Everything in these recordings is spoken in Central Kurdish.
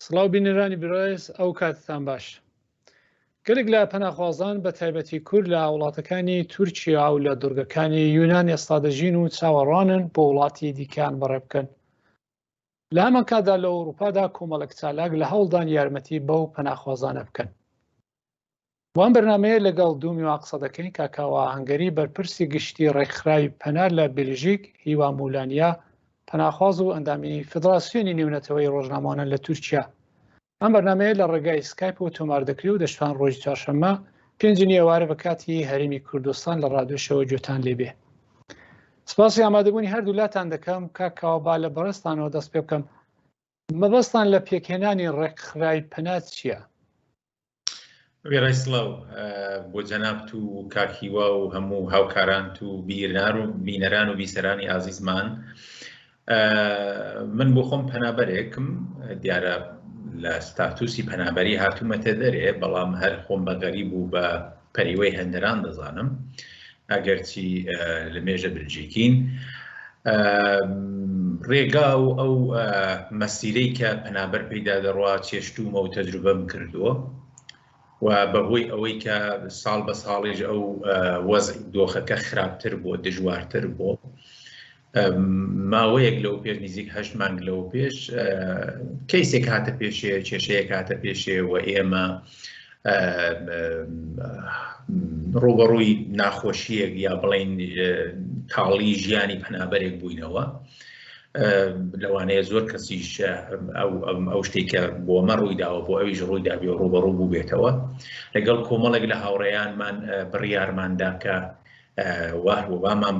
سڵاو بینەرانی بەڕێز ئەو کاتتان باش. گەلێک لە پەناخوازان بە تایبەتی کورد لە وڵاتەکانی تورکیا و لە دورگەکانی یونان ئێستا دەژین و چاوەڕوانن بۆ وڵاتی دیکان بەڕێ بکەن. لە هەمان کاتدا لە ئەوروپادا کۆمەڵێک چالاک لە هەوڵدان یارمەتی بەو پەناخوازانە بکەن. بۆ ئەم بەرنامەیە لەگەڵ دوو میوان قسە دەکەین، کاک کاوە ئاهەنگەری بەرپرسی گشتی ڕێکخراوی پەنا لە بێلژیک، هیوا مولانیا پەناخواز و ئەندامی فیدراسیۆنی نێونەتەوەیی ڕۆژنامەوانان لە تورکیا. ئەم بەرنامەیە لە ڕێگای سکایپەوە تۆمار دەکرێت و دەشتوان ڕۆژی چوارشەممە پێنجی ئێوارە بە کاتی هەرێمی کوردستان لە ڕادیۆشەوە گوێتان لێبێ. سپاسی ئامادەبوونی هەردوو لاتان دەکەم. کاک کاوە با لە بەڕێزتانەوە دەست پێ بکەم. مەبەستان لە پێکهێنانی ڕێکخراوی پەنا چییە؟ وێڕای سڵاو بۆ جەنابت و کاک هیوا و هەموو هاوکارانت و بیرنار و بینەران و بیسەرانی ئازیزمان من بۆ خۆم پەنابەرێکم دیارە لە ستاتوسی پەنابەری هاتوومەتە دەرێ بەڵام هەر خۆم بە غەریب و بە پەریوەی هەندەران دەزانم ئەگەرچی لە مێژە بلژیکین ڕێگا و ئەو مەسیرەی کە پەنابەر پێیدا دەڕوا چێشتوومە و تەجروبەم کردووە و بەهۆی ئەوەی کە ساڵ بە ساڵیش ئەو وەزعی دۆخەکە خراپتر بووە دژوارتر بووە ماوەیەک لەو پێش نزیک هەشت مانگ لەو پێش کەیسێک هاتە پێشێ کێشەیەک هاتە پێشێ و ئێمە ڕوبەڕووی ناخۆشیەک یا بڵین تاڵی ژیانی پەنابەرێک بووینەوە لەوانەیە زۆر کەسیش ئەو شتێک کە بۆ مە ڕوویداوە بۆ ئەویش ڕوویدابێ و ڕوبەڕوو بوو بێتەوە لەگەڵ کۆمەڵێک لە هاوڕێیانمان بڕیارماندا کە وامان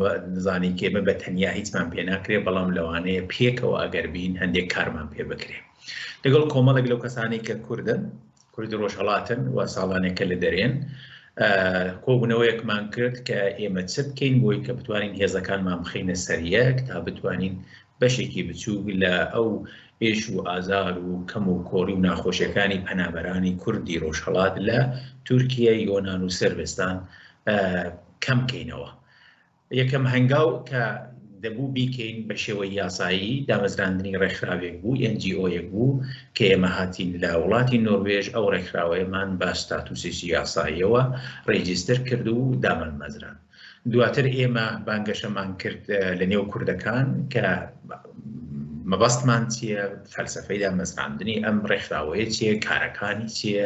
زانی کە ئێمە بە تەنیا هیچمان پێ ناکرێ بەڵام لەوانەیە پێکەوە ئەگەر بین هەندێک کارمان پێ بکرێ لەگەڵ کۆمەڵێک لەو کەسانی کە کوردن کوردی ڕۆژهەڵاتن و ساڵانێکە لە دەرێن کۆبوونەوەیەکمان کرد کە ئێمە چ بکەین بۆی کە بتوانین هێزەکانمان بخەینە سەریەک تا بتوانین بەشێکی بچووک لە ئەو ئێش و ئازار و کەم و کۆڕی و ناخۆشیەکانی پەنابەرانی کوردی ڕۆژهەڵات لە تورکیە، یۆنان و سربستان کەم کەینەوە. یەکەم هەنگاو کە دەبوو بیکەین بە شێوەی یاسایی دامەزراندنی ڕێکخراوێک بوو، NGO یەک بوو کە ئێمە هاتین لە وڵاتی نۆروێژ ئەو ڕێکخراوەیەمان بە ستاتوسێکی یاساییەوە ڕێجیستر کرد و دامانمەزراند. دواتر ئێمە بانگەشەمان کرد لە نێو کوردەکان کە مەبەستمان چییە فەلسفەی دامەزراندنی ئەم ڕێکخراوەیە چییە کارەکانی چییە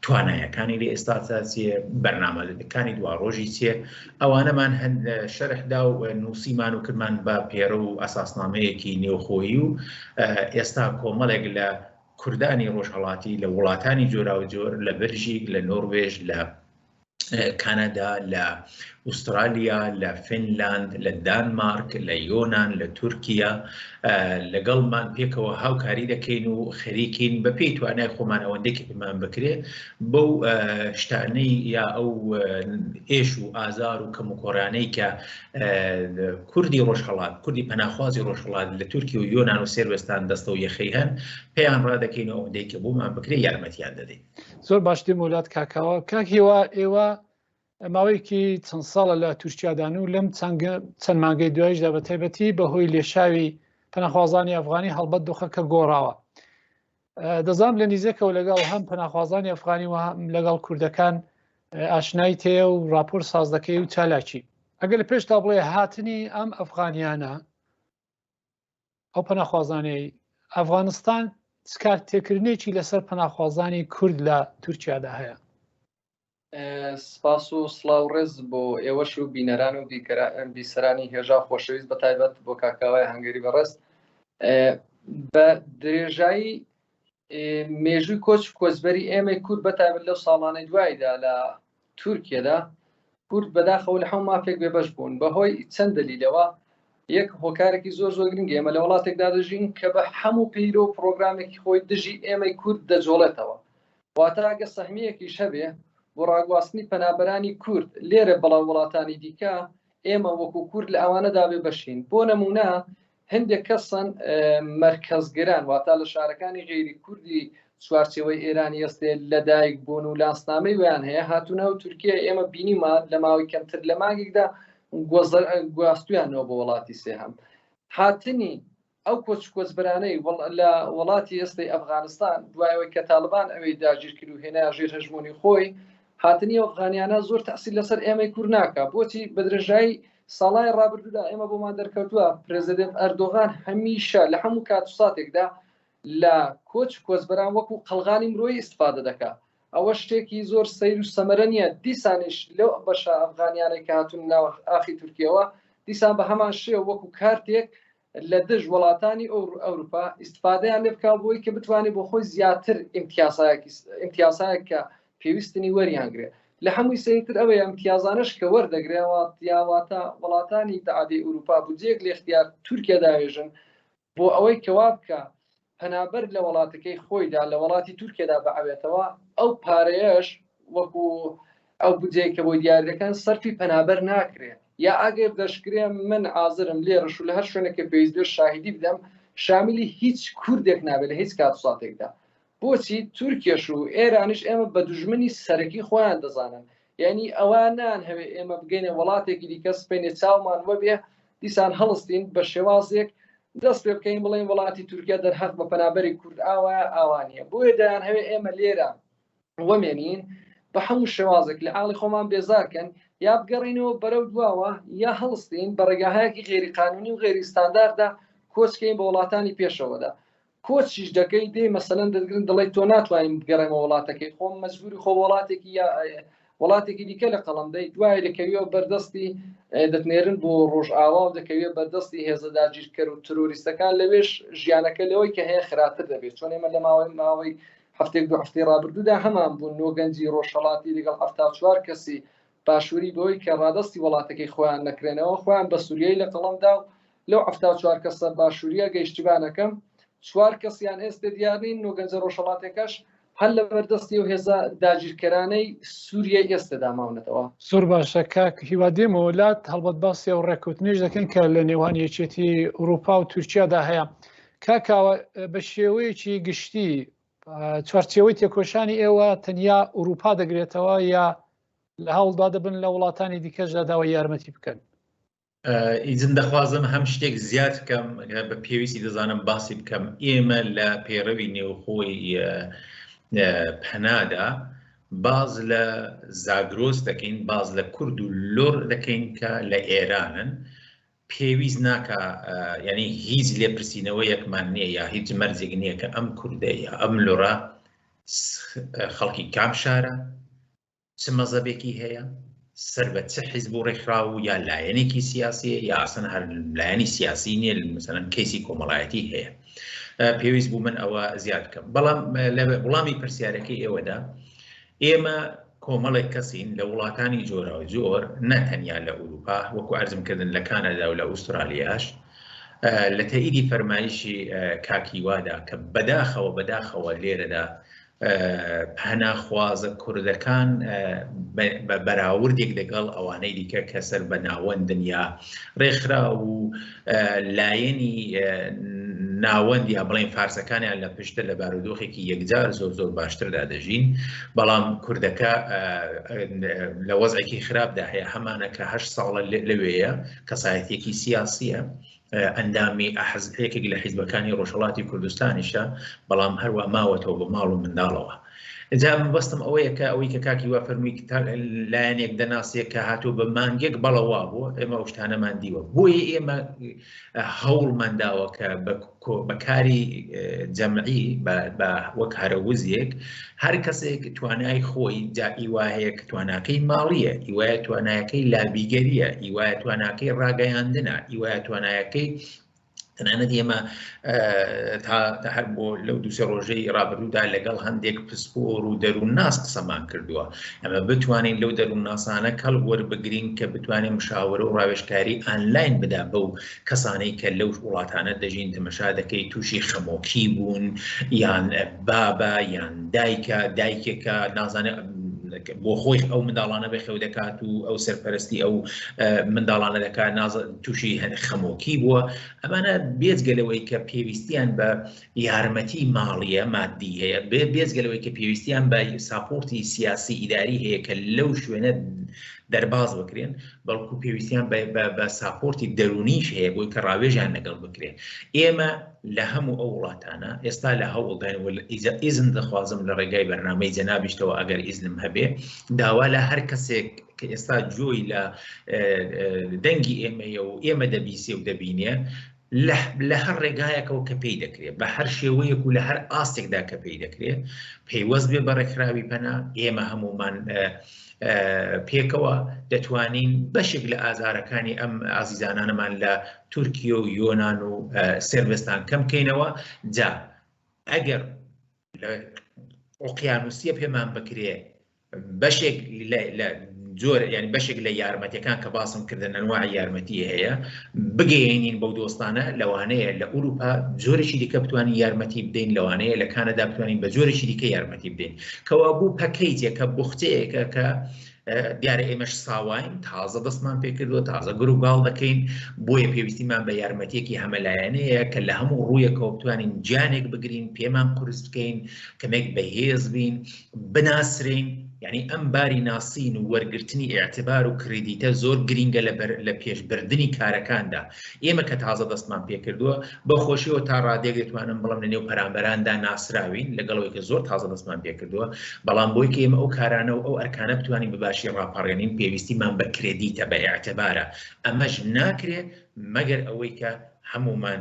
توانایەکانی لە ئێستادا چییە بەرنامەکانی دواڕۆژی چییە ئەوانەمان هەند شەرحدا و نووسیمان و کردمان بە پێرە و ئەساسنامەیەکی نێوخۆیی و ئێستا کۆمەڵێک لە کوردانی ڕۆژهەڵاتی لە وڵاتانی جۆراوجۆر لە بەلژیک لە نۆروێژ لە کەنەدا، لە ئوسترالیا، لە فینلاند، لە دانمارک، لە یۆنان، لە تورکیا لەگەڵمان پێکەوە هاوکاری دەکەین و خەریکین بە پێی توانای خۆمان ئەوەندەی کە پێمان بکرێ بەو شتانەی یا ئەو ئێش و ئازار و کەموکۆڕانەی کە کوردی ڕۆژهەڵات کوردی پەناخوازی ڕۆژهەڵات لە تورکی و یۆناان و سێروێستان دەستە و یەخەی هەن پێیان ڕادەکەین و ئەوەندەی کە بۆمان بکرێ یارمەتیان دەدەین. زۆر باش دێمولات کاکاوە کاک هیوا ئێوە ماوەیەکی چەند ساڵە لە تورکیادان و لەم چەند مانگەی دوایشدا بە تایبەتی بەهۆی لێشاوی پەناخوازانی ئەفغانی هەڵبەت دۆخەکە گۆڕاوە دەزانام لە نیزەکەەوە لەگەڵ هەم پەناخوازانی ئەفغانی و هەم لەگەڵ کوردەکان ئاشنایی تەیە و راپۆر ساز دەکەی و چالاکی ئەگەر لە پێشتا بڵێ هاتنی ئەم ئەفغانیانە ئەو پەناخوازانەی ئەفغانستان چ کارتێکردنێکی لەسەر پەناخوازانی کورد لە تورکیادا هەیە؟ سپاس و سڵاو ڕێز بۆ ئێوەش و بینەران و بیسەرانی هێژا خۆشەویست بە تایبەت بۆ کاکاوای هەنگەری بەڕێز بە درێژایی مێژووی کۆچ کۆچبەری ئێمەی کورد بە تایبەت لەو ساڵانەی دواییدا لە تورکیەدا کورد بەداخەوە لە هەموو مافێک بێبەش بوون بەهۆی چەند دەلیلەوە یەک هۆکارێکی زۆر زۆر گرنگ ئێمە لە وڵاتێکدا دەژین کە بە هەموو پەیرە و پرۆگرامێکی خۆی دژی ئێمەی کورد دەجۆڵێتەوە واتە ئەگە سەهمیەکیش هەبێ بۆ ڕاگواستنی پەنابەرانی کورد لێرە بەڵاو وڵاتانی دیکە ئێمە وەکو کورد لە ئەوانەدا بێ بەشین بۆ نمونە هەندێک کەسن مەرکەزگران واتا لە شارەکانی غەیری کوردی چوارچێوەی ئێرانی ئێستێ لەدایک بوون و لاسنامەی ویان هەیە هاتوونە و تورکیا ئێمە بینیمان لە ماوەی کەمتر لە مانگێکدا گواستویانەوە بۆ وڵاتی سێهەم هاتنی. ئەو کۆچ کۆچبەرانەی لە وڵاتی ئێستەی ئەفغانستان دوای ئەوەی کە تاڵبان ئەوێی داگیر کرد و هێنا ژێر هەژموونی خۆی، هاتنی ئەو ئەفغانیانە زۆر تەئسیر لەسەر ئێمەی کورد ناکا. بۆچی؟ بە درێژایی ساڵانی ڕابردوودا ئێمە بۆمان دەرکەوتووە پرێزێدێنت ئەردۆغان هەمیشە لە هەموو کات و ساتێکدا لە کۆچ و کۆچبەران وەکوو قەڵغانی مرۆیی ئیستفادە دەکا. ئەوە شتێکی زۆر سەیر و سەمەرە نییە، دیسانیش لەو بەشە ئەفغانیانەی کە هاتوون ناو ئاخی تورکیەوە دیسان بە هەمان شێوە وەکوو کارتێک لە دژ وڵاتانی ئەوروپا ئیستفادەیان لێ بکا بۆی کە بتوانێت بۆ خۆی زیاتر ئیمتیازایەک کە پێویستنی وەریانگرێ. لە هەمووی سەیرتر ئەوەیە ئیمتیازانەش کە وەردەگرێ یاواتە وڵاتانی ئیتحادیەی ئەوروپا بودجەیەک لە ئیختیار تورکیا داوێژن بۆ ئەوەی کە وا بکا پەنابەر لە وڵاتەکەی خۆیدا لە وڵاتی تورکیەدا بەعەوێتەوە، ئەو پارەیەش وەکو ئەو بودجەیە کە بۆی دیاری دەکەن سەرفی پەنابەر ناکرێ، یا ئەگەر دەشکرێ من حازرم لێرەش و لە هەر شوێنێک کە پێویست بێت شاهیدی بدەم شامیلی هیچ کوردێک نابێت لە هیچ کات و ساتێکدا. بۆچی تورکیەش و ئێرانیش ئێمە بە دوژمنی سەرەکی خۆیان دەزانن یعنی ئەوە نان هەوێ ئێمە بگەینە وڵاتێکی دیکە سپێنێ چاومان وەبێ دیسان هەڵستین بە شێوازێک دەست پێ بکەین بڵێن وڵاتی تورکیا دەرهەق بە پەنابەری کورد ئاوایە ئاوانیە بۆیە دەیان هەوێ ئێمە لێرە وەمێنین بە هەموو شێوازێک لە ئاڵی خۆمان بێزارکەن یا بگەڕینەوە بەرەو دواوە یا هەڵستین بە ڕێگاهایەکی غێری قانونی و غێری ستانداردا کۆچکەین بە وڵاتانی پێشەوەدا کۆچیش دەکەی دێی مەسەلەن دەتگرن دەڵێی تۆ ناتوانین بگەڕێمە وڵاتەکەی خۆم مەجبوری خۆ وڵاتێکی یا وڵاتێکی دیکە لە قەڵم دەی دوای دەکەویەوە بەردەستی دەتنێرن بۆ ڕۆژئاوا و دەکەویە بەردەستی هێزە داگیرکەر و ترۆریستەکان لەوێش ژیانەکە لەوەی کە هەیە خراپتر دەبێت چۆن ئێمە لە ماوەی ماوەی هەفتێک دو هەفتەی ڕابردوودا هەمان بوون نۆ گەنجی ڕۆژهەڵاتی لەگەڵ 74 کەسی باشووری بەوەی کە ڕادەستی وڵاتەکەی خۆیان نەکرێنەوە خۆیان بە سووریای لە قەڵەمدا و لەو 74 کەسە باشووریە گەیشتبانەکەم چوار کەسیان ئێستێ دیار نین و گەنجە ڕۆژهەڵاتەکەش هەر لە بەردەستی و هێزە داگیرکەرانەی سووریای ئێستەدا ماونەتەوە. زۆر باشە کاک هیوا دێمەوە لات، هەڵبەت باسی ئەو ڕێککەوتنەش دەکەن کە لە نێوان یەکێتی ئەوروپا و تورکیادا هەیە. کاک کاوە بە شێوەیەکی گشتی چوارچێوەی تێکۆشانی ئێوە تەنیا ئەوروپا دەگرێتەوە یا لە هەوڵدا دەبن لە وڵاتانی دیکەشدا داوای یارمەتی بکەن؟ ئیزن دەخوازم هەم شتێک زیاد بکەم بە پێویستی دەزانم باسی بکەم ئێمە لە پەیڕەوی نێوخۆی پەنادا باز لە زاگرۆس دەکەین باز لە کورد و لۆر دەکەین کە لە ئێرانن پێویست ناکە ینی هیچ لێپرسینەوە یەکمان نییە یا هیچ مەرجێک نییە کە ئەم کوردە یا ئەم لۆرە خەڵکی کام شارە چ مەزەبێکی هەیە، سەر بە چ حیزب و ڕێکخراو و یا لایەنێکی سیاسیە یا ئەسڵەن هەر لایەنی سیاسی نییە مەسەلەن کەیسی کۆمەڵایەتی هەیە پێویست بوو من ئەوە زیاد بکەم بەڵام لە وڵامی پرسیارەکەی ئێوەدا ئێمە کۆمەڵێک کەسین لە وڵاتانی جۆراوجۆر نە تەنیا لە ئەوروپا وەکو ئەرزم کردن لە کانەدا و لە ئوسترالیاش لە تەئیدی فەرمایشی کاکیوادا کە بەداخەوە بەداخەوە لێرەدا پەناخوازە کوردەکان بە بەراوردێک لەگەڵ ئەوانەی دیکە کە سەر بە ناوەندن یا ڕێکخراو و لایەنی ناوەند یا بڵێن فارسەکانیان لە پشتە لە بارودۆخێکی یەکجار زۆر زۆر باشتردا دەژین بەڵام کوردەکە لە وەزعێکی خراپدا هەیە هەمانە کە هە ساڵە لەوێیە کەسایەتێکی سیاسیە ئەندامی یەکێک لە حیزبەکانی ڕۆژهەڵاتی کوردستانیشە بەڵام هەروە ماوەتەوە بە ماڵ و منداڵەوە جا مەبەستم ئەوەیە کە ئەوەی کە کاکی وا فەرمووی لایەنێک دەناسێ کە هاتوو بە مانگێک بەڵە وا بوو ئێمە ئەو شتانەمان دیوە بۆیە ئێمە هەوڵمان داوە کە بە کاری جەمعی بە وەک هەرەوزێک هەر کەسێک توانای خۆی جا ئیوا هەیە کە تواناکەی ماڵیە ئیوایە توانایەکەی لابیگەریە ئیوایە تواناکەی ڕاگەیاندنە ئیوایە توانایەکەی تەنانەت ئێمە تا هەر بۆ لەو دوسێ ڕۆژەی ڕابردوودا لەگەڵ هەندێک پسپۆر و دەروونناس قسەمان کردووە ئەمە بتوانین لەو دەروونناسانە کەڵک وەربگرین کە بتوانین مشاورە و ڕاوێژکاری ئانلاین بدا بەو کەسانەی کە لەو وڵاتانە دەژین تەمەشا دەکەی تووشی خەمۆکی بوون یان بابە یان دایکە دایکێکە نازانێت بۆ خۆی ئەو منداڵانە بەخێو دەکات و ئەو سەرپەرستی ئەو منداڵانە دەکات ناز تووشی خەمۆکی بووە ئەمانە بێجگە لەوەی کە پێویستیان بە یارمەتی ماڵیە مادی هەیە بێ بێجگە لەوەی کە پێویستیان بە support ی سیاسی ئیداری هەیە کە لەو شوێنە. دەرباز بکرێن، بەڵکو پێویستیان بە support ی دەروونیش هەیە بۆی کە ڕاوێژیان لەگەڵ بکرێت. ئێمە لە هەموو ئەو وڵاتانە ئێستا لە هەوڵداین و ئیزن دەخوازم لە ڕێگای بەرنامەی جەنابیشتەوە ئەگەر ئیزنم هەبێ داوا لە هەر کەسێک کە ئێستا گوێی لە دەنگی ئێمەیە و ئێمە دەبیسێ و دەبینێ لە هەر ڕێگایەکەوە کە پێی دەکرێت بە هەر شێوەیەک و لە هەر ئاستێکدا کە پێی دەکرێت پەیوەست بێ بە ڕێکخراوی پەنا ئێمە هەمومان پێکەوە دەتوانین بەشێک لە ئازارەکانی ئەم ئازیزانانەمان لە تورکیە و یۆناان و سربستان کەم کەینەوە جا ئەگەر لە ئۆقیانوسیە پێمان بکرێ بەشێک لە جۆر یعنی بەشێک لە یارمەتیەکان کە باسم کردن ئەنواع یارمەتی هەیە بگەیەنین بەو دۆستانە لەوانەیە لە ئەوروپا جۆرێکی دیکە بتوانین یارمەتی بدەین لەوانەیە لە کانەدا بتوانین بە جۆرێکی دیکە یارمەتی بدەین کەوا بوو پەکەیجێکە بوختەیەکە کە دیارە ئێمەش ساواین تازە دەستمان پێکردووە تازە گروگاڵ دەکەین بۆیە پێویستیمان بە یارمەتیەکی هەمەلایەنەیە کە لە هەموو ڕوویەکەوە بتوانین گیانێک بگرین پێمان قورس بکەین کەمێک بەهێز بین بناسرێین یعنی ئەم باری ناسین و وەرگرتنی ئیعتبار و کریدیتە زۆر گرینگە لە بەر لە پێشبردنی کارەکاندا ئێمە کە تازە دەستمان پێکردووە بە خۆشیەوە تا ڕادێک دەتوانم بڵم لە نێو پەرامبەراندا ناسراوین لەگەڵەوەی کە زۆر تازە دەستمان پێکردووە بەڵام بۆی کە ئێمە ئەو کارانە و ئەو ئەرکانە بتوانین بە باشی ڕاپەڕێنین پێویستیمان بە کرێدیتە بە ئیعتبارە ئەمەش ناکرێ مەگەر ئەوەی کە هەمومان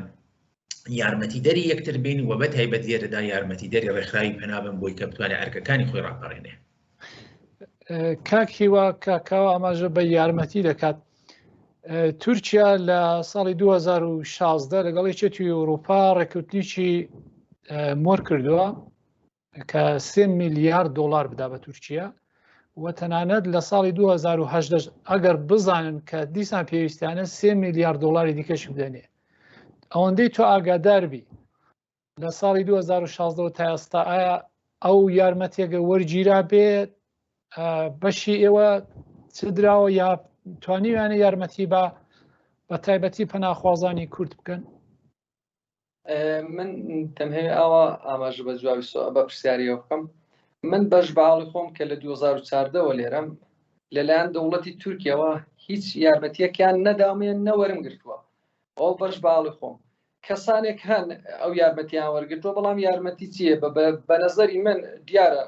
یارمەتیدەری یەکتر بین و بە تایبەت لێرەدا یارمەتیدەری ڕێکخراوی پەنا بن بۆی کە بتوانێت ئەرکەکانی خۆی ڕاپەڕێنێ. کاک هیوا کاکاوە ئاماژە بە یارمەتی دەکات تورکیا لە ساڵی 2016 لەگەڵ یەکێتی ئەوروپا ڕێککەوتنیی مۆر کردووە کە سێ میلیارد دۆلار بدا بە تورکیا و تەنانەت لە ساڵی 2018 ئەگەر بزانن کە دیسان پێویستیانە سێ میلیارد دۆلاری دیکەش بدەنێ ئەوەندەی تۆ ئاگادار بی لە ساڵی 2016 تا ئێستا ئایا ئەو یارمەتێگە وەرگیرا بێت بەشی ئێوە چ دراوە یا توانیویانە یارمەتی بە بە تایبەتی پەناخوازانی کورد بکەن؟ من دەمهەوێ ئاوا ئاماژە بە جوابی بە پرسیاریەوە بکەم من بەش باڵی خۆم کە لە 2014ەوە لێرەم لەلایەن دەوڵەتی تورکیەوە هیچ یارمەتیەکیان نەداومێ نەوەرم گرتووە ئەو بەش باڵی خۆم کەسانێک هەن ئەو یارمەتیان وەرگتووە بەڵام یارمەتی چییە بە نەزەری من دیارە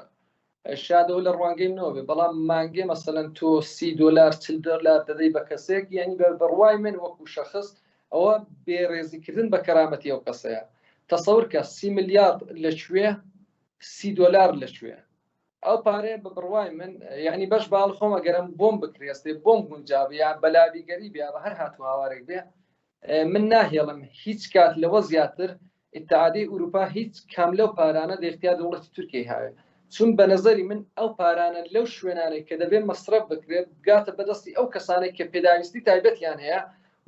شادەوە لە ڕوانگەی منەوە بێ بەڵام مانگێ مەسەلەن تۆ سی دۆلار چل دۆلار دەدەی بە کەسێک یعنی بە بڕوای من وەکو شەخص ئەوە بێڕێزیکردن بە کەرامەتی ئەو کەسەیە تەسەور کە سی ملیارد لەکوێ سی دۆلار لەکوێ ئەو پارەیە بە بڕوای من یعنی بەش باڵ خۆم ئەگەرم بۆم بکرێستێ بۆم گونجاوی یا بەلابیگەری بیا بە هەر هاتو هاوارێک بێ من ناهێڵم هیچ کات لەوە زیاتر ئیتحادیەی ئوروپا هیچ کام لەو پارانە دە ئیختیار دەوڵەتی تورکیای هاوێ چون بە نەزەری من ئەو پارانە لەو شوێنانەی کە دەبێ مەسرەف بکرێت بگاتە بەدەستی ئەو کەسانەی کە پێداویستی تایبەتیان هەیە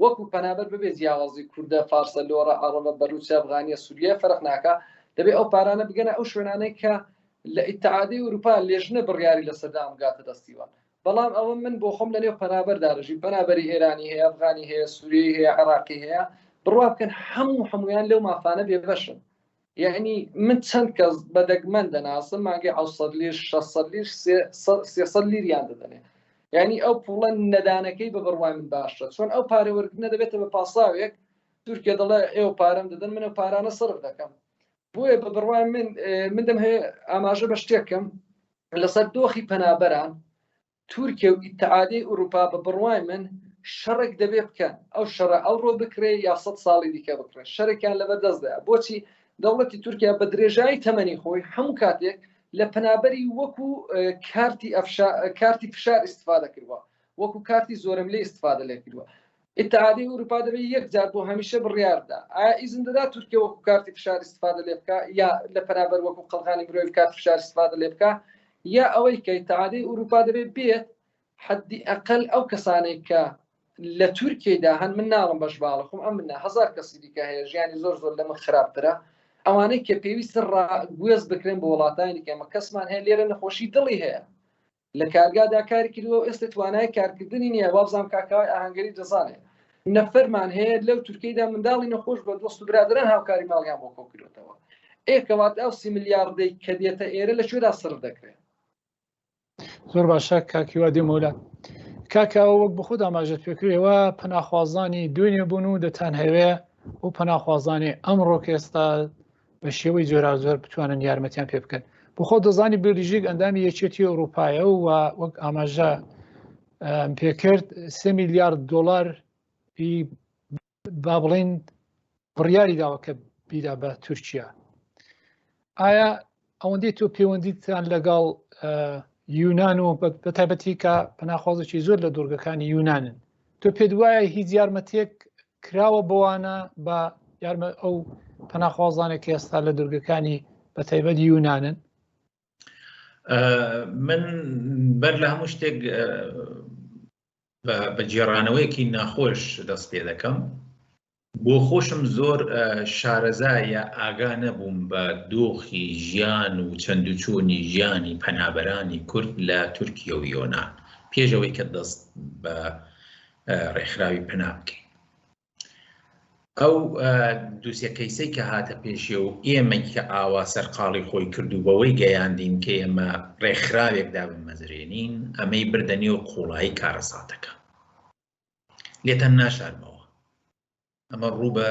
وەکو پەنابەر بەبێ جیاوازی کوردە فارسە لۆڕە عەڕەبە بەلوچە ئەفغانیە سوریە فەرق ناکا دەبێ ئەو پارانە بگەنە ئەو شوێنانەی کە لە ئیتحادیەی ئوروپا لێژنە بڕیاری لەسەر داوە بگاتە دەستیوان بەڵام ئەوە من بۆ خۆم لەنێو پەنابەردا دەژیم، پەنابەری ئێرانی هەیە، ئەفغانی هەیە، سوریەی هەیە، عێراقی هەیە، بڕوا بکەن هەموو هەمویان لەو مافانە بێبەشن. یعنی من چەند کەس بە دەگمەن دەناسم مانگی 600 لیر 600 لیر 300 لیریان دەدەنێ. یعنی ئەو پوڵە نەدانەکەی بە بڕوای من باشە چۆن ئەو پارە وەرگرتنە دەبێتە بە پاساوێک تورکیا دەڵێ ئێوە پارەم دەدەن من ئەو پارانە سەرف دەکەم بۆیە بە بڕوای من من دەم هەیە ئاماژە بە شتێکم لەسەر دۆخی پەنابەران تورکیا و ئیتحادیەی ئوروپا بە بڕوای من شەڕێک دەبێ بکەن ئەو شەڕە ئەوڕۆ بکرێ یا سە ساڵی دیکە بکرێت شەرێکیان لەبەر دەستدا بۆچی دەوڵەتی تورکیا بە درێژایی تەمەنی خۆی هەموو کاتێک لە پەنابەری وەکو کارتی ئەفشا کارتی فشار استفادە کردووە وەکو کارتی زۆرم لێ استفادە لێ کردووە ئیتحادیەی ئوروپا دەبێت یەک جار بۆ هەمیشە بڕیار بدا ئایا ئیزن دەدا تورکیا وەکو کارتی فشار ئیستفادە لێ بکا یا لە پەنابەر وەکو قەڵغانی مرۆیی کارتی فشار ئیستفادە لێ بکا یا ئەوەی کە ئیتحادیەی ئوروپا دەبێت بێت حەدی ئەقل ئەو کەسانەی کە لە تورکیدا هەن من ناڵم بەش باڵە خۆم ئەم منە هەزار کەسی دیکە هەیە ژیانی زۆر زۆر لە من خراپترە ئەوانەی کە پێویستە ڕاگوێز بکرێن بۆ وڵاتانی کەمە کەسمان هەیە لێرە نەخۆشی دڵی هەیە لە کارگادا کاری کردووە و ئێستا توانای کارکردنی نییە وابزانام کاکاوای ئاهەنگەری دەزانێت نەفەرمان هەیە لەو تورکیدا منداڵی نەخۆش بە دۆست و برادران هاوکاری ماڵیان بۆ کۆکردوێتەوە ئێکەوات ئەو سی ملیاردەی کە دێتە ئێرە لە کوێدا سرف دەکرێت زۆر باشە کاکیوا دێمەولا. کاکە وەک بە خۆت ئاماژەت پێکرد ئێوە پەناخوازانی دوێنێ بوون و دەتانهەوێ و پەناخوازانی ئەمڕۆ کە ئێستا بە شێوەی جۆراوجۆر بتوانن یارمەتیان پێ بکەن. بۆ خۆت دەزانی بێلژیک ئەندامی یەکێتی ئەوروپایە و وەک ئاماژە پێکرد سێ میلیارد دۆلار با بڵێین بڕیاری داوە کە بیدا بە تورکیا. ئایا ئەوەندەی تۆ پەیوەندیتان لەگەڵ یونان و بە تایبەتی کە پەناخوازێکی زۆر لە دوورگەکانی یونانن تۆ پێت وایە هیچ یارمەتێک کراوە بۆوانە بە یارمە ئەو پەناخوازانێک کە ئێستا لە دوورگەکانی بە تایبەت یونانن؟ من بەر لە هەموو شتێک بە گێڕانەوەیەکی ناخۆش دەست پێ دەکەم. بۆ خۆشم زۆر شارەزا یا ئاگا نەبووم بە دۆخی ژیان و چەندوچۆنی ژیانی پەنابەرانی کورد لە تورکیە و یۆنان پێش ئەوەی کە دەست بە ڕێکخراوی پەنا بکەین. ئەو دووسێ کەیسەی کە هاتە پێشێ و ئێمەی کە ئاوا سەرقاڵی خۆی کرد و بەوەی گەیاندین کە ئێمە ڕێکخراوێک دابمەزرێنین، ئەمەی بردە نێو قووڵایی کارەساتەکە. لێتان ناشارمەوە، ئەمە ڕوو بە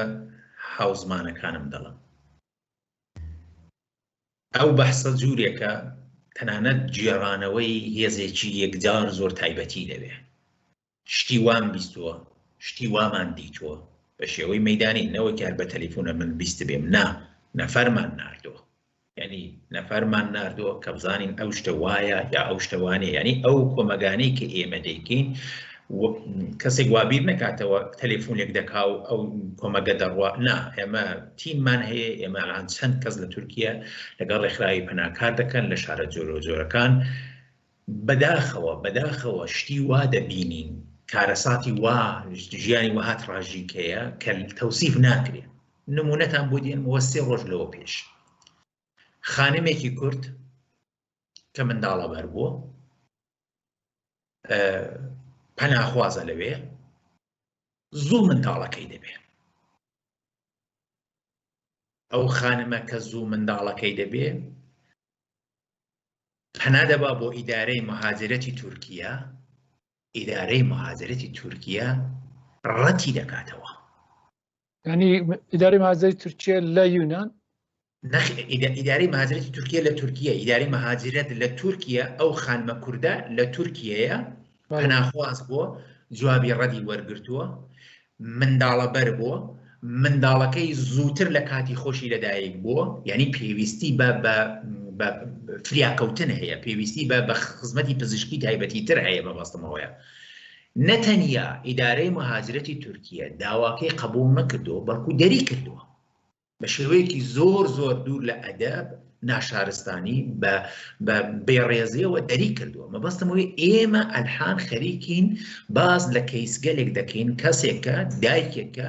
هاوزمانەکانم دەڵێم. ئەو بەحسە جوورێکە تەنانەت گێڕانەوەی هێزێکی یەکجار زۆر تایبەتی دەوێ. شتی وام بیستووە، شتی وامان دیتووە بە شێوەی مەیدانی، نەوەکی هەر بە تەلیفونە من بیستبێم، نا، نەفەرمان ناردووە. یعنی نەفەرمان ناردووە کە بزانین ئەو شتە وایە یا ئەو شتە وانەیە. یعنی ئەو کۆمەگانەی کە ئێمە دەیکەین، کەسێک وا بیر نەکاتەوە تەلەفۆنێک دەکا و ئەو کۆمەگە دەڕوا، نا، ئێمە تیممان هەیە، ئێمە الان چەند کەس لە تورکیا لەگەڵ ڕێکخراوی پەناکار دەکەن لە شارە جۆرەجۆرەکان. بەداخەوە، بەداخەوە شتی وا دەبینین، کارەساتی وا، ژیانی وەها تراژیک هەیە کە تەوسیف ناکرێ. نمونەتان بۆ دێنمەوە، سێ ڕۆژ لەوە پێش خانمێکی کورد کە منداڵە بەر بووە، پەناخوازە لەوێ، زوو منداڵەکەی دەبێ. ئەو خانمە کە زوو منداڵەکەی دەبێ پەنا دەبا بۆ ئیدارەی مهاجرەتی تورکیا، ئیدارەی مهاجرەتی تورکیا ڕەتی دەکاتەوە. ینی ئیدارەی مهاجرەتی تورکیا لە یونان؟ ئیدارەی مهاجرەتی تورکیا لە تورکیا، ئیدارەی مهاجرەت لە تورکیا، ئەو خانمە کوردە لە تورکیەیە، پەناخواز بووە، جوابی ڕەدی وەرگرتووە، منداڵەبەر بووە، منداڵەکەی زووتر لە کاتی خۆشی لەدایک بووە، یعنی پێویستی بە بە فریاکەوتن هەیە، پێویستی بە بە خزمەتی پزیشکی تایبەتی تر هەیە. مەبەستمەوەیە نەتەنیا ئیدارەی مهاجرەتی تورکیە داواکەی قبوڵ نەکردووە، بەڵکو دەری کردووە بە شێوەیەکی زۆر زۆر دوور لە ئەدەب، ناشارستانی، بە بە بێڕێزیەوە دەری کردووە. مەبەستم ئەوەیە ئێمە ئەلحان خەریکین باز لە کەیسگەلێک دەکەین، کەسێکە، دایکێکە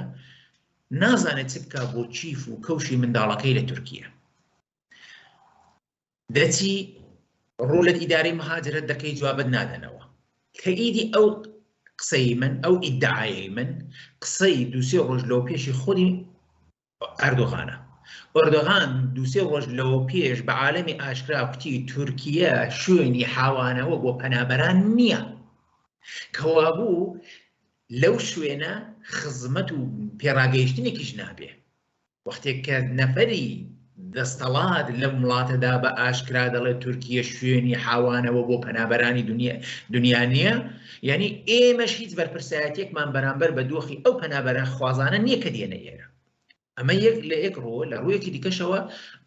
نازانێت چ بکا بۆ چیف و کەوشی منداڵەکەی لە تورکیا. دەچی ڕوو لە ئیدارەی مهاجرەت دەکەی، جوابت نادەنەوە. کە ئیدی ئەو قسەی من، ئەو ئیدعایەی من، قسەی دووسێ ڕۆژ لەوە پێشی خودی ئەردۆغانە. ئەردۆغان دووسێ ڕۆژ لەوە پێش بە عالەمی ئاشکرا کوتی تورکیە شوێنی حاوانەوە بۆ پەنابەران نییە. کەوابوو لەو شوێنە خزمەت و پێڕاگەیشتنێکیش نابێ. وەختێک کە نەفەری دەستەڵات لەم وڵاتەدا بە ئاشکرا دەڵێت تورکیە شوێنی حاوانەوە بۆ پەنابەرانی دنیا نییە، یعنی ئێمەش هیچ بەرپرسایەتێکمان بەرامبەر بە دۆخی ئەو پەنابەرە خوازانە نییە کە دێنە ئێرە. ئەمە یەک لە یەک ڕووە. لە ڕوویەکی دیکەشەوە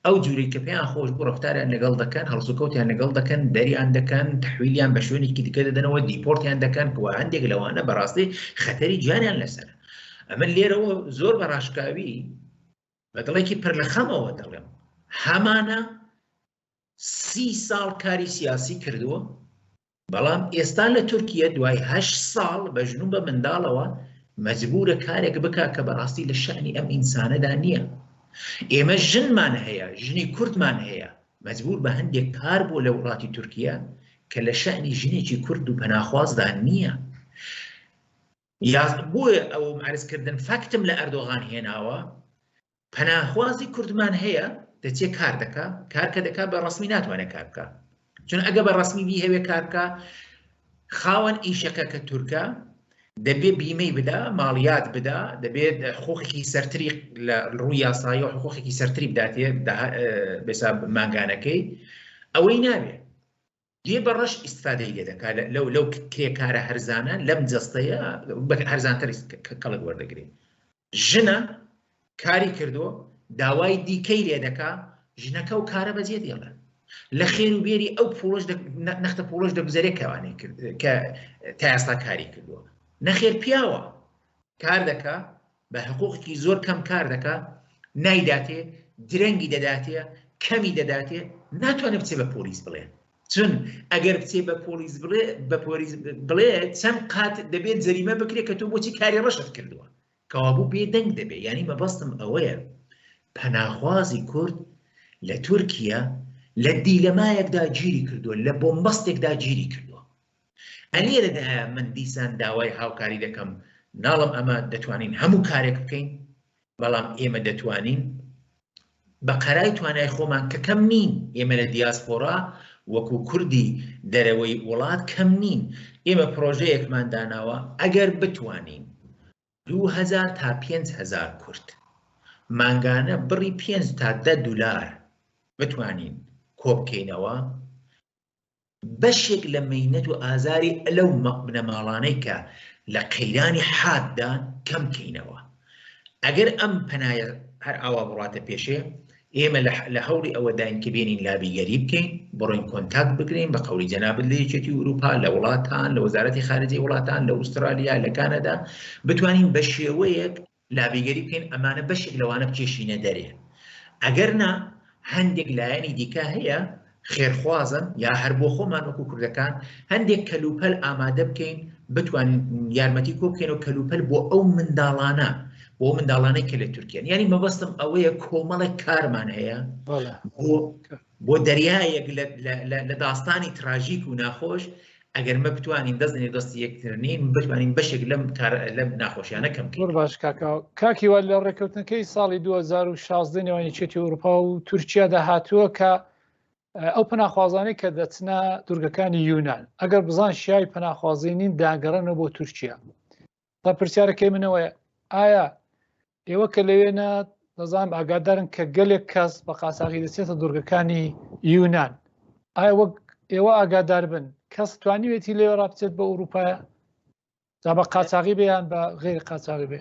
ئەو جوورەی کە پێیان خۆش بوو ڕەفتاریان لەگەڵ دەکەن، هەڵسوکەوتیان لەگەڵ دەکەن، دەریان دەکەن، تەحویلیان بە شوێنێکی دیکە دەدەنەوە، دیپۆرتیان دەکەن، کە هەندێک لەوانە بەڕاستی خەتەری گیانیان لەسەرە. ئەمە لێرەوە زۆر بە ڕاشکاوی بە دڵێکی پر لە خەمەوە دەڵێم، هەمانە سی ساڵ کاری سیاسی کردووە، بەڵام ئێستا لە تورکیە دوای هەشت ساڵ بە ژن و بە منداڵەوە مەجبورە کارێک بکا کە بەڕاستی لە شەئنی ئەم ئینسانەدا نییە. ئێمە ژنمان هەیە، ژنی کوردمان هەیە، مەجبور بە هەندێک کار بووە لە وڵاتی تورکیە کە لە شەئنی ژنێکی کورد و پەناخوازدا نییە. یا بۆیە ئەوم عەرز کردن فاکتم لە ئەردۆغان هێناوە، پەناخوازی کوردمان هەیە دەچێ کار دەکا، کار کە دەکا بە ڕەسمی ناتوانێت کار بکا، چون ئەگە بە ڕەسمی بیهەوێ کار بکا خاوەن ئیشەکە کە تورکە دەبێ بیمەی بدا، ماڵیات بدا، دەبێت حقوقێکی سەرتری لە ڕووی یاسایی و حقوقێکی سەرتری بداتێ بێسا مانگانەکەی ئەوەی ناوێ دێ بە ڕەش ئیسفادەی لێ دەکات لەو لەو کرێکارە هەرزانە لەم جەستەیە هەرزانتر کەڵک وەردەگرێت ژنە کاری کردووە داوای دیکەی لێ دەکا ژنەکە و کارە بەجێ دێڵێ لە خێر و بێری ئەو پوڵش نەختە پوڵش دەگوزەرێ کەوانەی کرد کە تا ئێستا کاری کردووە نەخێر پیاوە کار دەکا بە حقوقی زۆر کەم کار دەکا نایداتێ درەنگی دەداتێ کەمی دەداتێ ناتوانێت بچێ بە پۆلیس بڵێ چون ئەگەر بچێ بە پۆلیس بڵێ بە پۆلیس بڵێ چەند قات دەبێت جەریمە بکرێت کە تۆ بۆچی کاری ڕەشت کردووە کەوابوو بێدەنگ دەبێ یانی مەبەستم ئەوەیە پەناخوازی کورد لە تورکیا لە دیلەمایەکدا گیری کردووە لە بۆمبەستێکدا گیری کردووە ئەلێرەدا من دیسان داوای هاوکاری دەکەم ناڵم ئەمە دەتوانین هەموو کارێک بکەین بەڵام ئێمە دەتوانین بە قەرای توانای خۆمان کە کەم نین ئێمە لە دیاسپۆرا وەکو کوردی دەرەوەی وڵات کەم نین ئێمە پرۆژەیەکمان داناوە ئەگەر بتوانین 2000 تا 5000 کورد مانگانە بڕی 5 تا 10 دلار بتوانین کۆبکەینەوە بەشێک لە مەینەت و ئازاری لەو بنەماڵانەی کە لە قەیرانی حاددان کەم کەینەوە. ئەگەر ئەم پەنایە هەر ئاوا بڕاتە پێشێ، ئێمە لە هەوڵی ئەوەداین کە بێنین لابیگەری بکەین، بڕۆین کۆنتاکت بگرین بە قەولی جەنابت لە یەکێتی ئورووپا، لە وڵاتان، لە وەزارەتی خارجەی وڵاتان، لە ئوسترالیا، لە کانەدا، بتوانین بە شێوەیەک لابیگەری بکەین ئەمانە بەشێک لەوانە بکێشینە دەرێ ئەگەر نا هەندێک لایەنی دیکە هەیە خێرخوازن یا هەر بۆ خۆمان وەکو کوردەکان هەندێک کەلوپەل ئامادە بکەین بتوانین یارمەتی کۆ بکەین و کەلوپەل بۆ ئەو منداڵانە بۆ منداڵانەی کە لە تورکیان یعنی مەبەستم ئەوەیە کۆمەڵێک کارمان هەیە بۆ بۆ دەریایەک لە داستانی تراژیک و ناخۆش ئەگەر مە بتوانین دەست لەنێو دەستی یەکتر نین بتوانین بەشێک لەم کار لەم ناخۆشیانە کەم بکەین. زۆر باش کاکە کاک هیوا لە ڕێککەوتنەکەی ساڵی 2016 نێوان یەکێتی ئەوروپا و تورکیادا هاتووە کە ئەو پەناخوازانەی کە دەچنە دوورگەکانی یونان ئەگەر بزان شیاوی پەناخوازی نین داگەڕێنەوە بۆ تورکیا تا پرسیارەکەی منەوەیە ئایا ئێوە کە لەوێنە دەزانم ئاگادارن کە گەلێک کەس بە قاچاغی دەچێتە دوورگەکانی یونان ئایا وەک ئێوە ئاگادار بن کەس توانیوێتی لێوە ڕابچێت بە ئەوروپایە جا بە قاچاغی بێ یان بە غەیری قاچاغی بێ؟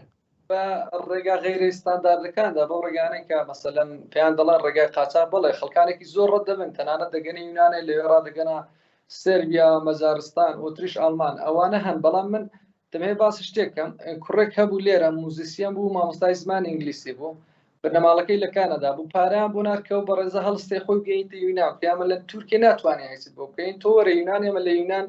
بە ڕێگا غەیرە ستانداردەکاندا بەو ڕێگانەی کە مەسەلەن پێیان دەڵێن ڕێگای قاچاغ بەڵێ خەڵکانێکی زۆر ڕەت دەبن تەنانەت دەگەنە یونانێ لەوێ ڕادەگەنە سربیا مەجارستان ئۆتریش ئاڵمان ئەوانە هەن بەڵام من دەمەوێت باسی شتێک بکەم کوڕێک هەبوو لێرە موزیسیەن بوو مامۆستای زمانی ئینگلیسی بوو بنەماڵەکەی لە کانەدا بوو پارەیان بۆ نارد کە ئەو بەڕێزە هەڵستێ خۆی بگەیتە یونان پێیان لە تورکیە ناتوانێت هیچت بۆ بکەین تۆ وەرە یونان ئێمە لە یونان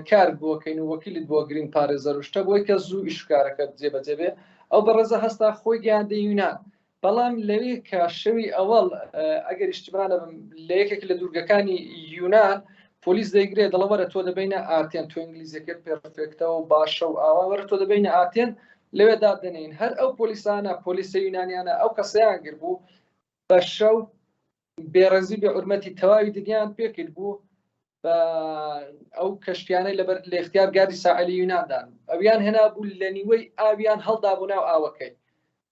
کار بۆکەین و وەکیلت بۆ گرین پارێزەر و شتە بۆی کە زوو ئیشکارەکە جێبەجێ بێ ئەو بەڕێزە هەستا خۆی گەیاندە یونان بەڵام لەوێ کە شەوی ئەوەڵ ئەگەر ئیشتبا نەبم لە یەکێک لە دوورگەکانی یونان پۆلیس دەیگرێ دەڵێ وەرە تۆ دەبینە ئاتێن تۆ ئینگلیزیەکە perfect ە و باشە و ئاوا وەرە تۆ دەبینە ئاتێن لەوێ دادەنین هەر ئەو پۆلیسانە پۆلیسە یونانیانە ئەو کەسیان گر بوو بە شەو بێڕێزی بێ حورمەتی تەواوی دنیان پێکرد بوو بە ئەو کەشتیانەی لەبەر لە اختیار گاردی ساحلی یوناندان ئەویان هێنا بوو لە نیوەی ئاویان هەڵدا بوو ناو ئاوەکەی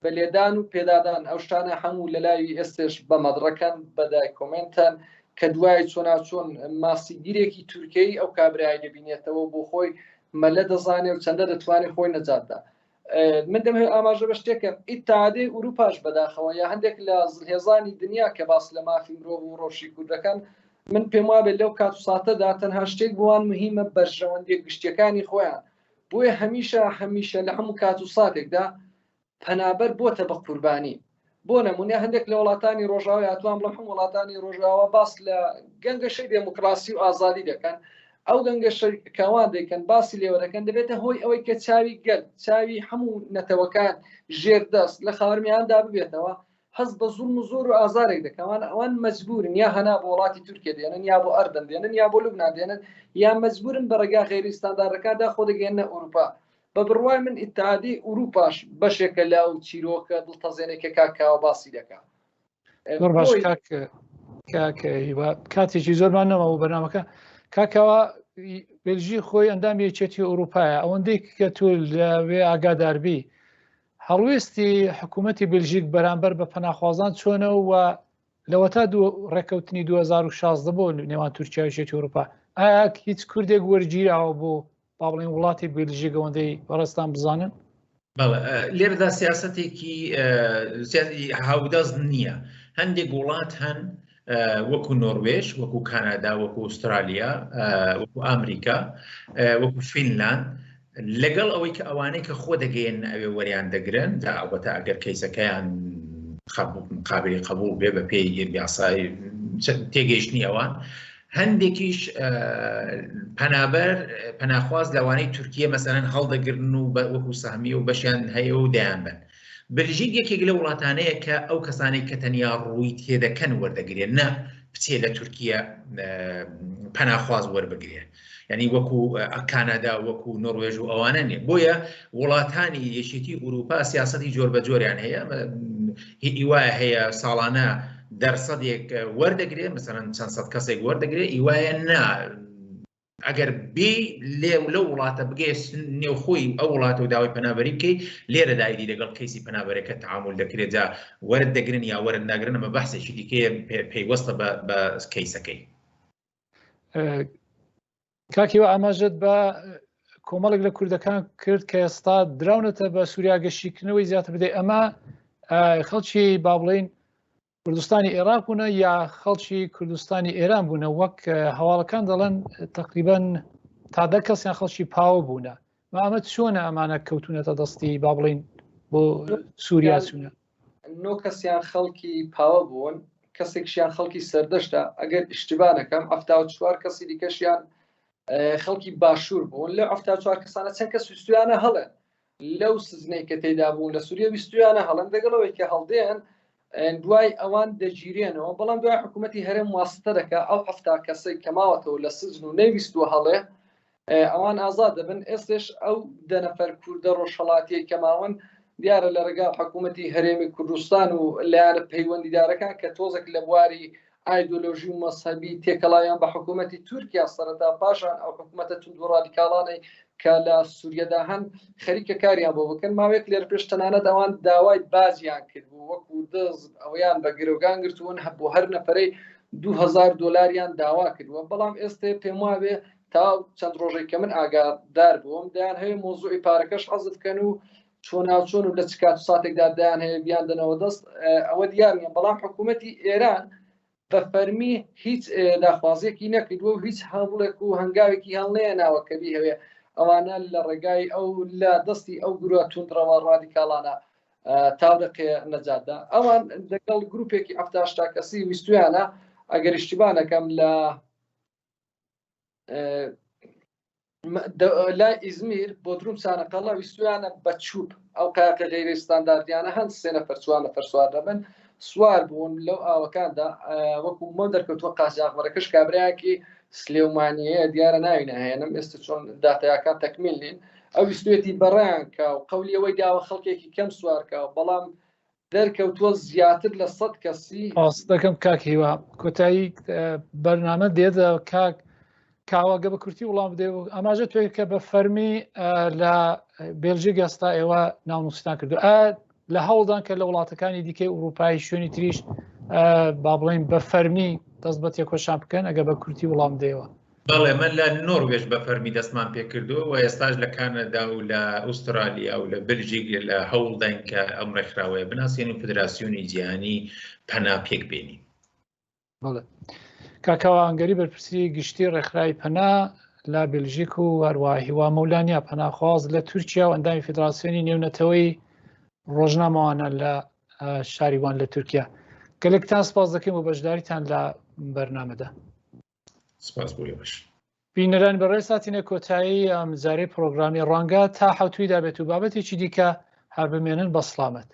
بە لێدان و پێدادان ئەو شتانە هەموو لە لاوی ئێستێش بە مەدڕەکەن بە دایکۆمێنتەن کە دوای چۆناچۆن ماسیگیرێکی تورکیی ئەو کابرای دەبینێتەوە بۆ خۆی مەلە دەزانێ و چەندە دەتوانێت خۆی نەجاتدا من دەمەوێت ئاماژە بە شتێکم ئیتادەی ئوروپاش بەداخەوە یا هەندێک لە زلهێزانی دنیا کە باس لە مافی مرۆڤ و ڕەوشی کوردەکەن من پێم وابێت لەو کات و ساتەدا تەنها شتێک بۆوان مهمە بەرژەوەندیە گشتیەکانی خۆیان بۆیە هەمیشە هەمیشە لە هەموو کات و ساتێکدا پەنابەر بۆتە بە قوربانی بۆ نمونە هەندێک لە وڵاتانی ڕۆژاوای ئەتوان بڵێم هەم وڵاتانی ڕۆژاوا باس لە گەنگەشەی دێموکراسی و ئازادی دەکەن ئەو گەنگەشە کەوان دەیکەن باسی لێوە دەکەن دەبێتە هۆی ئەوەی کە چاوی گەل چاوی هەموو نەتەوەکان ژێردەست لە خاوەرمیاندا ببێتەوە هەست بە زوڵم و زۆر و ئازارێک دەکەوان ئەوان مەجبورن یا هەنا بۆ وڵاتی تورکیا دێنن یا بۆ ئەردەن دێنن یا بۆ لوبناان دێنن یا مەجبورن بە ڕێگا غێری ستانداردەکاندا خۆ دەگەێنە ئەوروپا بە بڕوای من ئیتحادی ئوروپاش بەشێکە لە ئەو چیرۆکە دڵتەزێنێک کە کاک کاوە باسی دەکا. زۆر باش کاک کاک هیوا کاتێکی زۆرمان نەما بۆ بەرنامەکە کاک کاوە. بێلژی خۆی ئەندامی یەکێتی ئەوروپایە ئەوەندەی کە تۆ لەوێ ئاگاداربی هەڵوێستی حکوومەتی بلژیک بەرامبەر بە پەناخوازان چۆنە و لەوەتا دوو ڕێککەوتنی 2016 بۆ نێوان تورکیا و یەکێتی ئەوروپا ئایا هیچ کوردێک وەرگیراوە بۆ با بڵێن وڵاتی بلژیک ئەوەندەی بەڕێزتان بزانن؟ بەڵێ لێرەدا سیاسەتێکی هاودەست نییە هەندێک وڵات هەن وەکو نۆروێژ وەکو کانادا وەکو ئوسترالیا وەکو ئەمریکا وەکو فینلاند لەگەڵ ئەوەی کە ئەوانەی کە خۆ دەگەیەنن ئەوێ وەریان دەگرن، جا ئەڵبەتە ئەگەر کەیسەکەیان قابلی قبوڵ بێ بە پێی یاسای تێگەیشتنی ئەوان، هەندێکیش پەنابەر پەناخواز لەوانەی تورکیە مەسەلەن هەڵدەگرن و وەکو سەهمیە و بەشیان هەیە و دەیانبەن. بلژیک یەکێک لەو وڵاتانەیە کە ئەو کەسانەی کە تەنیا ڕووی تێدەکەن وەردەگرێ نە بچێ لە تورکیە پەناخواز وەربگرێ. یعنی وەکو کانادا وەکو نۆروێژ و ئەوانە نیە بۆیە وڵاتانی یەکێتی ئوروپا سیاستی جۆر بە جۆریان هەیە هیوایە هەیە ساڵانە دەرسەدێک وەردەگرێ مثلەن چەند سەد کەسێک وەردەگرێ ئیوایە نا ئەگەر بێ لێ و لەو وڵاتە بگەێ نێوخۆی ئەو وڵاتە و داوای پەنابەری بکەیت لێرە دایدی لەگەڵ کەیسی پەنابەرەکە تعامل دەکرێت جا وەرت دەگرن یا وەرت ناگرن ئەمە بەحسێکی دیکەیە پەیوەستە بە کەیسەکەی. کاک هیوا ئاماژەت بە کۆمەڵێک لە کوردەکان کرد کە ئێستا دراونەتە بە سووریا گەشیکردنەوەی زیاتر بدەیت ئەمە خەڵکی با بڵین کوردستانی عێراق بوونە یا خەڵکی کوردستانی ئێران بوونە وەک هەواڵەکان دەڵێن تقریبان تا دە کەسیان خەڵکی پاوە بوونە ئەمە چۆنە ئەمانە کەوتونەتە دەستی با بڵین بۆ سووریا چوونە نۆ کەسیان خەڵکی پاوە بوون، کەسێکشیان خەڵکی سەردەشتە، ئەگەر ئیشتبا نەکەم 74 کەسی دیکەشیان خەڵکی باشوور بوون. لەو 74 کەسانە چەند کەس ویستویانە هەڵێن لەو سزنەی کە تێدا بوون لە سووریە ویستویانە هەڵێن، دەگەڵ ئەوەی کە هەڵدێن دوای ئەوان دەگیرێنەوە، بەڵام دوای حکوومەتی هەرێم واسطە دەکا ئەو 70 کەسەی کە ماوەتەوە لە سجن و نەیویستووە هەڵێ ئەوان ئازاد دەبن ئێستش ئەو دە نەفەر کوردە ڕۆژهەڵاتیەی کە ماون دیارە لە ڕێگا حکوومەتی هەرێمی کوردستان و لایەنە پەیوەندیدارەکان کە تۆزێک لە بواری ئایدۆلۆژی و مەزهەبی تێکەڵاویان بە حکوومەتی تورکیا سەرەتا پاشان ئەو حکوومەتە توند و ڕادیکاڵانەی کە لە سووریەدا هەن خەریکە کاریان بۆ بکەن ماوەیەک لێرە پێش تەنانەت ئەوان داوای باجیان کرد بوو وەکو دز ئەویان بە گرۆگان گرتوون هەبوو هەر نەفرەی 2000 دۆلاریان داوا کردووە بەڵام ئێستێ پێم وابێ تا چەند ڕۆژێک کە من ئاگادار بووم دەیان هەیە مۆزوعی پارەکەش حەزف کەن و چۆناوچۆن و لە چ کات و ساتێکدا دەیان هەیە بیان دەنەوە دەست ئەوە دیار نیە بەڵام حکوومەتی ئێران بە فەرمی هیچ داخوازیەکی نەکردووە و هیچ هەوڵێک و هەنگاوێکی هەڵنەیەناوە کە بیهەوێ ئەوانە لە ڕێگای ئەو لە دەستی ئەو گروە توندڕەوە ڕادیکاڵانە تاودەقێ نەجاتدا ئەوان لەگەڵ گروپێکی هەفتاشتا کەسی ویستویانە ئەگەر اشتباه نەکەم لە لای ئیزمیر بۆ دروم چانەقەڵە ویستویانە بە چوب ئەو قایقە غەیرە ستانداردیانە هەن سێ نەفەر چوار نەفەر سوار دەبن سوار بوون لەو ئاوەکاندا وەکو مۆ دەرکەوتووە قاچاخبەرەکەش کابرایەکی سلێمانیەیە دیارە ناوی ناهێنم ئێستا چۆن داتایەکان تەکمیل نین ئەو ویستوێتی بەڕیان کا و قەولی ئەوەی داوە خەڵکێکی کەم سوار کا بەڵام دەرکەوتووە زیاتر لە سەد کەسی. سپاس دەکەم کاک هیوا. کۆتایی بەرنامە دێت کاک کاوە گە بە کورتی وڵام بدەی و ئاماژە پێ کە بە فەرمی لە بێلژیک ئێستا ئێوە ناونووسیتان کردو ئا لە هەوڵدان کە لە وڵاتەکانی دیکەی ئوروپایی شوێنی تریش با بڵێین بە فەرمی دەست بە تێکۆشان بکەن ئەگە بە کورتی وڵام بدەیەوە. بەڵێ من لە نۆروێژ بە فەرمی دەستمان پێکردووە و ئێستاش لە کانەدا و لە ئوسترالیا و لە بلژیک لە هەوڵداین کە ئەم ڕێکخراوەیە بناسێن و فدراسیۆنی جیهانی پەنا پێک بێنین. بەڵێ کاکاوە ئەنگەری بەرپرسی گشتی ڕێکخراوی پەنا لە بلژیک و هەروە هیوا مەولانیا پەناخواز لە تورکیا و ئەندامی فدراسیۆنی نێونەتەوەی ڕۆژنامەوانە لە شاری وان لە تورکیا گەلێکتان سپاس دەکەین بۆ بەشداریتان لە بەرنامەدا. سپاس بۆ ئێوەش. بینەرانی بەڕێز هاتینە کۆتایی ئەم جارەی پرۆگرامی ڕەنگە تا حەوتووی دابێت و بابەتێکی دیکە هەر بمێنن بە سڵامەت.